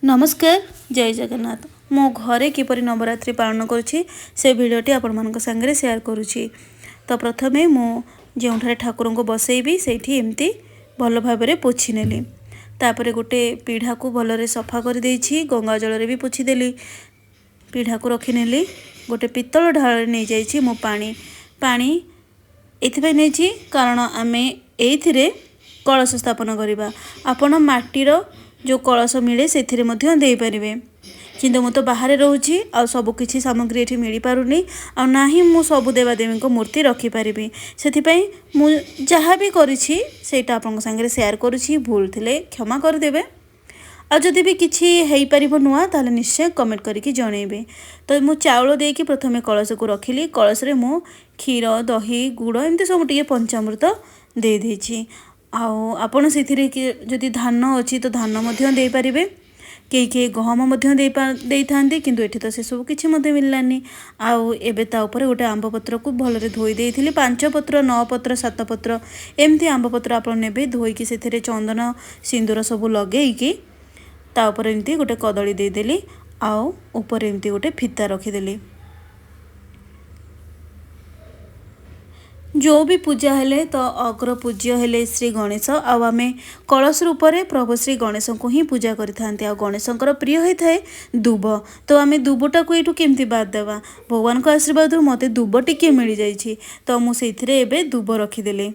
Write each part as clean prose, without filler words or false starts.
ନମସ୍କାର, ଜୟ ଜଗନ୍ନାଥ। ମୁଁ ଘରେ କିପରି ନବରାତ୍ରି ପାଳନ କରୁଛି, ସେ ଭିଡ଼ିଓଟି ଆପଣମାନଙ୍କ ସାଙ୍ଗରେ ସେୟାର କରୁଛି। ତ ପ୍ରଥମେ ମୁଁ ଯେଉଁଠାରେ ଠାକୁରଙ୍କୁ ବସେଇବି, ସେଇଠି ଏମିତି ଭଲ ଭାବରେ ପୋଛି ନେଲି। ତାପରେ ଗୋଟେ ପିଢ଼ାକୁ ଭଲରେ ସଫା କରିଦେଇଛି, ଗଙ୍ଗା ଜଳରେ ବି ପୋଛିଦେଲି। ପିଢ଼ାକୁ ରଖିନେଲି। ଗୋଟେ ପିତ୍ତଳ ଢାଳରେ ନେଇଯାଇଛି ମୁଁ ପାଣି। ପାଣି ଏଥିପାଇଁ ନେଇଛି, କାରଣ ଆମେ ଏଇଥିରେ କଳସ ସ୍ଥାପନ କରିବା। ଆପଣ ମାଟିର ଯେଉଁ କଳସ ମିଳେ, ସେଥିରେ ମଧ୍ୟ ଦେଇପାରିବେ, କିନ୍ତୁ ମୁଁ ତ ବାହାରେ ରହୁଛି ଆଉ ସବୁକିଛି ସାମଗ୍ରୀ ଏଠି ମିଳିପାରୁନି, ଆଉ ନାହିଁ ମୁଁ ସବୁ ଦେବାଦେବୀଙ୍କ ମୂର୍ତ୍ତି ରଖିପାରିବି। ସେଥିପାଇଁ ମୁଁ ଯାହା ବି କରିଛି, ସେଇଟା ଆପଣଙ୍କ ସାଙ୍ଗରେ ସେୟାର କରୁଛି। ଭୁଲ ଥିଲେ କ୍ଷମା କରିଦେବେ, ଆଉ ଯଦି ବି କିଛି ହେଇପାରିବ ନୂଆ, ତାହେଲେ ନିଶ୍ଚୟ କମେଣ୍ଟ କରିକି ଜଣେଇବେ। ତ ମୁଁ ଚାଉଳ ଦେଇକି ପ୍ରଥମେ କଳସକୁ ରଖିଲି। କଳସରେ ମୁଁ କ୍ଷୀର, ଦହି, ଗୁଡ଼ ଏମିତି ସବୁ ଟିକେ ପଞ୍ଚାମୃତ ଦେଇଦେଇଛି। ଆଉ ଆପଣ ସେଥିରେ ଯଦି ଧାନ ଅଛି ତ ଧାନ ମଧ୍ୟ ଦେଇପାରିବେ। କେହି କେହି ଗହମ ମଧ୍ୟ ଦେଇଥାନ୍ତି, କିନ୍ତୁ ଏଠି ତ ସେସବୁ କିଛି ମଧ୍ୟ ମିଳିଲାନି। ଆଉ ଏବେ ତା ଉପରେ ଗୋଟେ ଆମ୍ବ ପତ୍ରକୁ ଭଲରେ ଧୋଇ ଦେଇଥିଲି। 5 ପତ୍ର, 9 ପତ୍ର, 7 ପତ୍ର ଏମିତି ଆମ୍ବ ପତ୍ର ଆପଣ ନେବେ, ଧୋଇକି ସେଥିରେ ଚନ୍ଦନ ସିନ୍ଦୁର ସବୁ ଲଗେଇକି ତା ଉପରେ ଏମିତି ଗୋଟେ କଦଳୀ ଦେଇଦେଲି, ଆଉ ଉପରେ ଏମିତି ଗୋଟେ ଫିତା ରଖିଦେଲି। ଯେଉଁ ବି ପୂଜା ହେଲେ ତ ଅଗ୍ର ପୂଜ୍ୟ ହେଲେ ଶ୍ରୀ ଗଣେଶ, ଆଉ ଆମେ କଳସ ରୂପରେ ପ୍ରଭୁ ଶ୍ରୀ ଗଣେଶଙ୍କୁ ହିଁ ପୂଜା କରିଥାନ୍ତି। ଆଉ ଗଣେଶଙ୍କର ପ୍ରିୟ ହୋଇଥାଏ ଦୁବ, ତ ଆମେ ଦୁବଟାକୁ ଏଇଠୁ କେମିତି ବାଦ ଦେବା? ଭଗବାନଙ୍କ ଆଶୀର୍ବାଦରୁ ମୋତେ ଦୁବ ଟିକିଏ ମିଳିଯାଇଛି, ତ ମୁଁ ସେଇଥିରେ ଏବେ ଦୁବ ରଖିଦେଲି।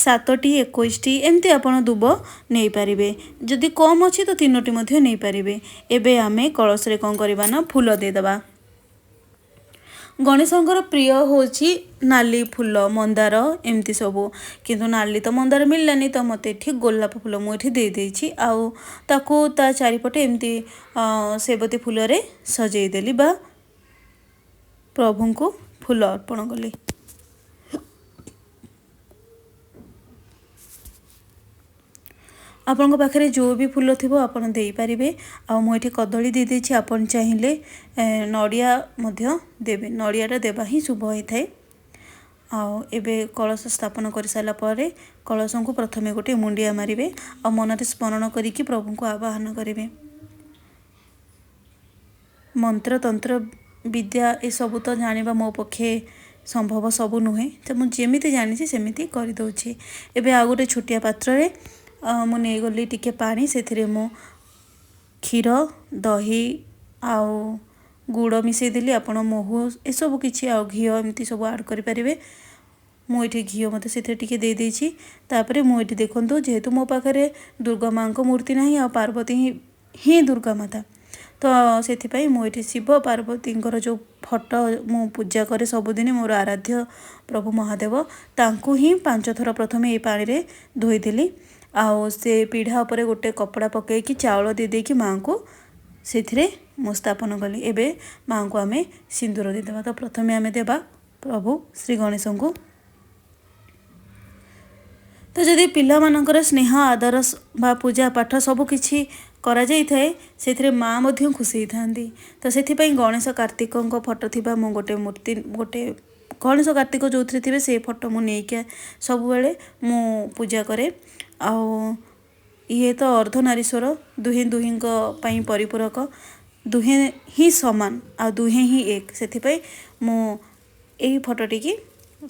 7ଟି, 21ଟି ଏମିତି ଆପଣ ଦୁବ ନେଇପାରିବେ। ଯଦି କମ୍ ଅଛି ତ 3ଟି ମଧ୍ୟ ନେଇପାରିବେ। ଏବେ ଆମେ କଳସରେ କ'ଣ କରିବା ନା ଫୁଲ ଦେଇଦେବା। ଗଣେଶଙ୍କର ପ୍ରିୟ ହେଉଛି ନାଲି ଫୁଲ, ମନ୍ଦାର ଏମିତି ସବୁ, କିନ୍ତୁ ନାଲି ତ ମନ୍ଦାର ମିଳିଲାନି, ତ ମୋତେ ଏଠି ଗୋଲାପ ଫୁଲ ମୁଁ ଏଠି ଦେଇଦେଇଛି। ଆଉ ତାକୁ ତା ଚାରିପଟେ ଏମିତି ସେବତୀ ଫୁଲରେ ସଜେଇଦେଲି ବା ପ୍ରଭୁଙ୍କୁ ଫୁଲ ଅର୍ପଣ କଲି। ଆପଣଙ୍କ ପାଖରେ ଯେଉଁ ବି ଫୁଲ ଥିବ, ଆପଣ ଦେଇପାରିବେ। ଆଉ ମୁଁ ଏଠି କଦଳୀ ଦେଇଦେଇଛି। ଆପଣ ଚାହିଁଲେ ନଡ଼ିଆ ମଧ୍ୟ ଦେବେ, ନଡ଼ିଆଟା ଦେବା ହିଁ ଶୁଭ ହୋଇଥାଏ। ଆଉ ଏବେ କଳସ ସ୍ଥାପନ କରିସାରିଲା ପରେ କଳସଙ୍କୁ ପ୍ରଥମେ ଗୋଟିଏ ମୁଣ୍ଡିଆ ମାରିବେ, ଆଉ ମନରେ ସ୍ମରଣ କରିକି ପ୍ରଭୁଙ୍କୁ ଆବାହନ କରିବେ। ମନ୍ତ୍ର ତନ୍ତ୍ର ବିଦ୍ୟା ଏସବୁ ତ ଜାଣିବା ମୋ ପକ୍ଷେ ସମ୍ଭବ ସବୁ ନୁହେଁ, ତ ମୁଁ ଯେମିତି ଜାଣିଛି ସେମିତି କରିଦେଉଛି। ଏବେ ଆଉ ଗୋଟେ ଛୋଟିଆ ପାତ୍ରରେ ମୁଁ ନେଇଗଲି ଟିକେ ପାଣି। ସେଥିରେ ମୁଁ କ୍ଷୀର, ଦହି ଆଉ ଗୁଡ଼ ମିଶାଇଦେଲି। ଆପଣ ମହୁ ଏସବୁ କିଛି ଆଉ ଘିଅ ଏମିତି ସବୁ ଆଡ଼୍ କରିପାରିବେ। ମୁଁ ଏଠି ଘିଅ ମଧ୍ୟ ସେଥିରେ ଟିକେ ଦେଇଦେଇଛି। ତାପରେ ମୁଁ ଏଠି ଦେଖନ୍ତୁ, ଯେହେତୁ ମୋ ପାଖରେ ଦୁର୍ଗା ମାଆଙ୍କ ମୂର୍ତ୍ତି ନାହିଁ, ଆଉ ପାର୍ବତୀ ହିଁ ଦୁର୍ଗା ମାତା, ତ ସେଥିପାଇଁ ମୁଁ ଏଠି ଶିବ ପାର୍ବତୀଙ୍କର ଯେଉଁ ଫଟୋ ମୁଁ ପୂଜା କରେ ସବୁଦିନ, ମୋର ଆରାଧ୍ୟ ପ୍ରଭୁ ମହାଦେବ, ତାଙ୍କୁ ହିଁ 5 ଥର ପ୍ରଥମେ ଏଇ ପାଣିରେ ଧୋଇଦେଲି। ଆଉ ସେ ପିଢ଼ା ଉପରେ ଗୋଟେ କପଡ଼ା ପକାଇକି ଚାଉଳ ଦେଇଦେଇକି ମାଆଙ୍କୁ ସେଥିରେ ମୁଁ ସ୍ଥାପନ କଲି। ଏବେ ମାଆଙ୍କୁ ଆମେ ସିନ୍ଦୁର ଦେଇଦେବା। ତ ପ୍ରଥମେ ଆମେ ଦେବା ପ୍ରଭୁ ଶ୍ରୀ ଗଣେଶଙ୍କୁ। ତ ଯଦି ପିଲାମାନଙ୍କର ସ୍ନେହ ଆଦର ବା ପୂଜା ପାଠ ସବୁ କିଛି କରାଯାଇଥାଏ, ସେଥିରେ ମା ମଧ୍ୟ ଖୁସି ହେଇଥାନ୍ତି। ତ ସେଥିପାଇଁ ଗଣେଶ କାର୍ତ୍ତିକଙ୍କ ଫଟୋ ଥିବା ମୁଁ ଗୋଟେ ମୂର୍ତ୍ତି, ଗୋଟେ ଗଣେଶ କାର୍ତ୍ତିକ ଯେଉଁଥିରେ ଥିବେ, ସେ ଫଟୋ ମୁଁ ନେଇକି ସବୁବେଳେ ମୁଁ ପୂଜା କରେ। ଆଉ ଇଏ ତ ଅର୍ଦ୍ଧନାରୀଶ୍ୱର, ଦୁହେଁ ଦୁହିଁଙ୍କ ପାଇଁ ପରିପୂରକ, ଦୁହେଁ ହିଁ ସମାନ ଆଉ ଦୁହେଁ ହିଁ ଏକ। ସେଥିପାଇଁ ମୁଁ ଏହି ଫଟୋଟିକି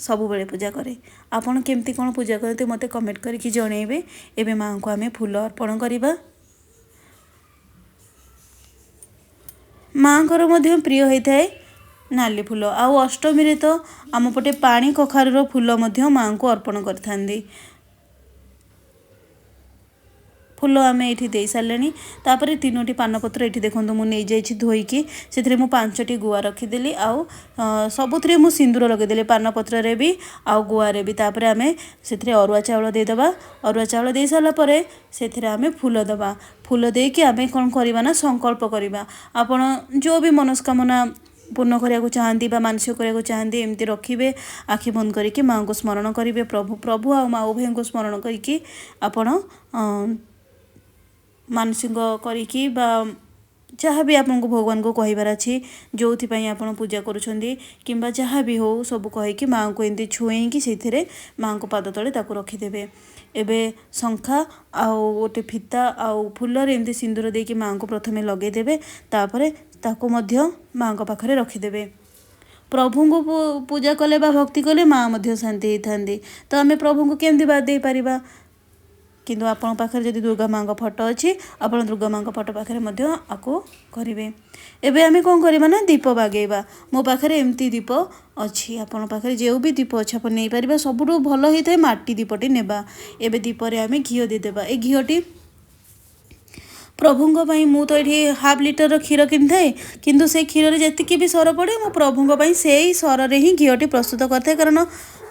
ସବୁବେଳେ ପୂଜା କରେ। ଆପଣ କେମିତି କ'ଣ ପୂଜା କରନ୍ତି, ମୋତେ କମେଣ୍ଟ କରିକି ଜଣେଇବେ। ଏବେ ମାଆଙ୍କୁ ଆମେ ଫୁଲ ଅର୍ପଣ କରିବା। ମାଆଙ୍କର ମଧ୍ୟ ପ୍ରିୟ ହେଇଥାଏ ନାଲି ଫୁଲ। ଆଉ ଅଷ୍ଟମୀରେ ତ ଆମ ପଟେ ପାଣି କଖାରୁର ଫୁଲ ମଧ୍ୟ ମାଆଙ୍କୁ ଅର୍ପଣ କରିଥାନ୍ତି। ଫୁଲ ଆମେ ଏଇଠି ଦେଇସାରିଲେଣି। ତାପରେ 3ଟି ପାନପତ୍ର ଏଠି ଦେଖନ୍ତୁ ମୁଁ ନେଇଯାଇଛି ଧୋଇକି। ସେଥିରେ ମୁଁ 5ଟି ଗୁଆ ରଖିଦେଲି, ଆଉ ସବୁଥିରେ ମୁଁ ସିନ୍ଦୁର ଲଗେଇଦେଲି, ପାନପତ୍ରରେ ବି ଆଉ ଗୁଆରେ ବି। ତାପରେ ଆମେ ସେଥିରେ ଅରୁଆ ଚାଉଳ ଦେଇଦେବା। ଅରୁଆ ଚାଉଳ ଦେଇସାରିଲା ପରେ ସେଥିରେ ଆମେ ଫୁଲ ଦେବା। ଫୁଲ ଦେଇକି ଆମେ କ'ଣ କରିବା ନା ସଂକଳ୍ପ କରିବା। ଆପଣ ଯେଉଁ ବି ମନସ୍କାମନା ପୂର୍ଣ୍ଣ କରିବାକୁ ଚାହାନ୍ତି ବା ମାନସିକ କରିବାକୁ ଚାହାନ୍ତି, ଏମିତି ରଖିବେ, ଆଖି ବନ୍ଦ କରିକି ମାଆଙ୍କୁ ସ୍ମରଣ କରିବେ। ପ୍ରଭୁ ଆଉ ମା ଉଭୟଙ୍କୁ ସ୍ମରଣ କରିକି ଆପଣ ମାନସିକ କରିକି ବା ଯାହା ବି ଆପଣଙ୍କୁ ଭଗବାନଙ୍କୁ କହିବାର ଅଛି, ଯେଉଁଥିପାଇଁ ଆପଣ ପୂଜା କରୁଛନ୍ତି କିମ୍ବା ଯାହା ବି ହେଉ, ସବୁ କହିକି ମାଆଙ୍କୁ ଏମିତି ଛୁଏଁଇକି ସେଇଥିରେ ମାଆଙ୍କ ପାଦ ତଳେ ତାକୁ ରଖିଦେବେ। ଏବେ ଶଙ୍ଖା ଆଉ ଗୋଟେ ଫିତା ଆଉ ଫୁଲରେ ଏମିତି ସିନ୍ଦୁର ଦେଇକି ମାଆଙ୍କୁ ପ୍ରଥମେ ଲଗେଇଦେବେ, ତାପରେ ତାକୁ ମଧ୍ୟ ମାଆଙ୍କ ପାଖରେ ରଖିଦେବେ। ପ୍ରଭୁଙ୍କୁ ପୂଜା କଲେ ବା ଭକ୍ତି କଲେ ମାଆ ମଧ୍ୟ ଶାନ୍ତି ହେଇଥାନ୍ତି, ତ ଆମେ ପ୍ରଭୁଙ୍କୁ କେମିତି ବାଦ ଦେଇପାରିବା? କିନ୍ତୁ ଆପଣଙ୍କ ପାଖରେ ଯଦି ଦୁର୍ଗା ମାଆଙ୍କ ଫଟୋ ଅଛି, ଆପଣ ଦୁର୍ଗା ମାଆଙ୍କ ଫଟୋ ପାଖରେ ମଧ୍ୟ ଆକୁ କରିବେ। ଏବେ ଆମେ କ'ଣ କରିବା ନା ଦୀପ ବାଗେଇବା। ମୋ ପାଖରେ ଏମିତି ଦୀପ ଅଛି, ଆପଣଙ୍କ ପାଖରେ ଯେଉଁ ବି ଦୀପ ଅଛି ଆପଣ ନେଇପାରିବେ। ସବୁଠୁ ଭଲ ହେଇଥାଏ ମାଟି ଦୀପଟି ନେବା। ଏବେ ଦୀପରେ ଆମେ ଘିଅ ଦେଇଦେବା। ଏ ଘିଅଟି ପ୍ରଭୁଙ୍କ ପାଇଁ। ମୁଁ ତ ଏଠି ହାଫ୍ ଲିଟରର କ୍ଷୀର କିଣିଥାଏ, କିନ୍ତୁ ସେ କ୍ଷୀରରେ ଯେତିକି ବି ସର ପଡ଼େ, ମୁଁ ପ୍ରଭୁଙ୍କ ପାଇଁ ସେଇ ସରରେ ହିଁ ଘିଅଟି ପ୍ରସ୍ତୁତ କରିଥାଏ। କାରଣ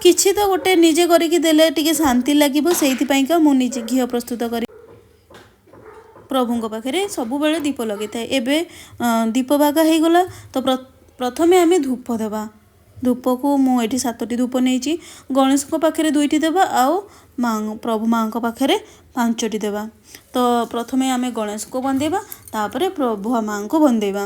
କିଛି ତ ଗୋଟେ ନିଜେ କରିକି ଦେଲେ ଟିକେ ଶାନ୍ତି ଲାଗିବ, ସେଇଥିପାଇଁକା ମୁଁ ନିଜେ ଘିଅ ପ୍ରସ୍ତୁତ କରି ପ୍ରଭୁଙ୍କ ପାଖରେ ସବୁବେଳେ ଦୀପ ଲଗେଇଥାଏ। ଏବେ ଦୀପ ବାଗା ହେଇଗଲା, ତ ପ୍ରଥମେ ଆମେ ଧୂପ ଦେବା। ଧୂପକୁ ମୁଁ ଏଠି 7ଟି ଧୂପ ନେଇଛି। ଗଣେଶଙ୍କ ପାଖରେ 2ଟି ଦେବା ଆଉ ମା ପ୍ରଭୁ ମାଆଙ୍କ ପାଖରେ 5ଟି ଦେବା। ତ ପ୍ରଥମେ ଆମେ ଗଣେଶଙ୍କୁ ବନ୍ଦେଇବା, ତାପରେ ପ୍ରଭୁ ମାଆଙ୍କୁ ବନ୍ଦେଇବା।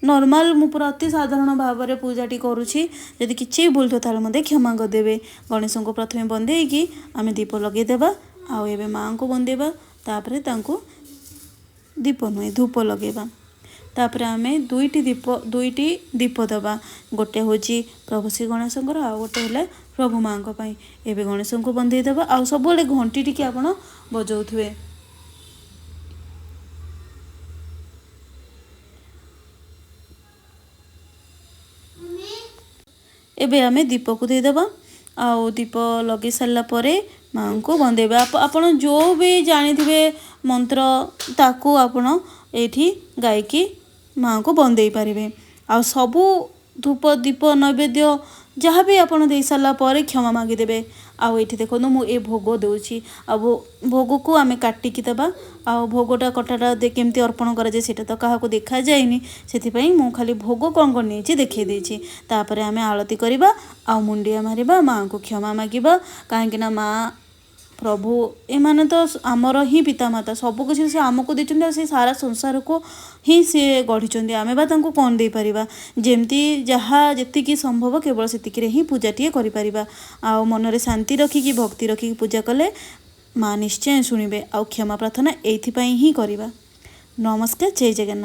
ନର୍ମାଲ ମୁଁ ପୁରା ଅତି ସାଧାରଣ ଭାବରେ ପୂଜାଟି କରୁଛି, ଯଦି କିଛି ବି ଭୁଲ ଥିବ ତାହେଲେ ମୋତେ କ୍ଷମା କରିଦେବେ। ଗଣେଶଙ୍କୁ ପ୍ରଥମେ ବନ୍ଦେଇକି ଆମେ ଦୀପ ଲଗେଇଦେବା, ଆଉ ଏବେ ମାଆଙ୍କୁ ବନ୍ଦେଇବା, ତାପରେ ତାଙ୍କୁ ଦୀପ ନୁହେଁ ଧୂପ ଲଗେଇବା। ତାପରେ ଆମେ 2ଟି ଦୀପ, 2ଟି ଦୀପ ଦେବା। ଗୋଟେ ହେଉଛି ପ୍ରଭୁ ଶ୍ରୀ ଗଣେଶଙ୍କର ଆଉ ଗୋଟେ ହେଲା ପ୍ରଭୁ ମାଆଙ୍କ ପାଇଁ। ଏବେ ଗଣେଶଙ୍କୁ ବନ୍ଦେଇ ଦେବା, ଆଉ ସବୁବେଳେ ଘଣ୍ଟି ଟିକେ ଆପଣ ବଜାଉଥିବେ। ଏବେ ଆମେ ଦୀପକୁ ଦେଇଦେବା, ଆଉ ଦୀପ ଲଗେଇ ସାରିଲା ପରେ ମାଆଙ୍କୁ ବନ୍ଦେଇବା। ଆପଣ ଯେଉଁ ବି ଜାଣିଥିବେ ମନ୍ତ୍ର, ତାକୁ ଆପଣ ଏଇଠି ଗାଇକି ମାଆଙ୍କୁ ବନ୍ଦେଇ ପାରିବେ। ଆଉ ସବୁ ଧୂପ ଦୀପ ନୈବେଦ୍ୟ ଯାହା ବି ଆପଣ ଦେଇସାରିଲା ପରେ କ୍ଷମା ମାଗିଦେବେ। ଆଉ ଏଇଠି ଦେଖନ୍ତୁ, ମୁଁ ଏ ଭୋଗ ଦେଉଛି, ଆଉ ଭୋଗକୁ ଆମେ କାଟିକି ଦେବା। ଆଉ ଭୋଗଟା କଟାଟା କେମିତି ଅର୍ପଣ କରାଯାଏ ସେଇଟା ତ କାହାକୁ ଦେଖାଯାଏନି, ସେଥିପାଇଁ ମୁଁ ଖାଲି ଭୋଗ କ'ଣ କ'ଣ ନେଇଛି ଦେଖାଇ ଦେଇଛି। ତାପରେ ଆମେ ଆଳତି କରିବା ଆଉ ମୁଣ୍ଡିଆ ମାରିବା, ମାଆଙ୍କୁ କ୍ଷମା ମାଗିବା, କାହିଁକିନା ମା ପ୍ରଭୁ ଏମାନେ ତ ଆମର ହିଁ ପିତାମାତା। ସବୁକିଛି ସେ ଆମକୁ ଦେଇଛନ୍ତି, ଆଉ ସେ ସାରା ସଂସାରକୁ ହିଁ ସିଏ ଗଢ଼ିଛନ୍ତି। ଆମେ ବା ତାଙ୍କୁ କ'ଣ ଦେଇପାରିବା? ଯେମିତି ଯାହା ଯେତିକି ସମ୍ଭବ କେବଳ ସେତିକିରେ ହିଁ ପୂଜାଟିଏ କରିପାରିବା। ଆଉ ମନରେ ଶାନ୍ତି ରଖିକି ଭକ୍ତି ରଖିକି ପୂଜା କଲେ ମା ନିଶ୍ଚୟ ଶୁଣିବେ, ଆଉ କ୍ଷମା ପ୍ରାର୍ଥନା ଏଇଥିପାଇଁ ହିଁ କରିବା। ନମସ୍କାର, ଜୟ ଜଗନ୍ନାଥ।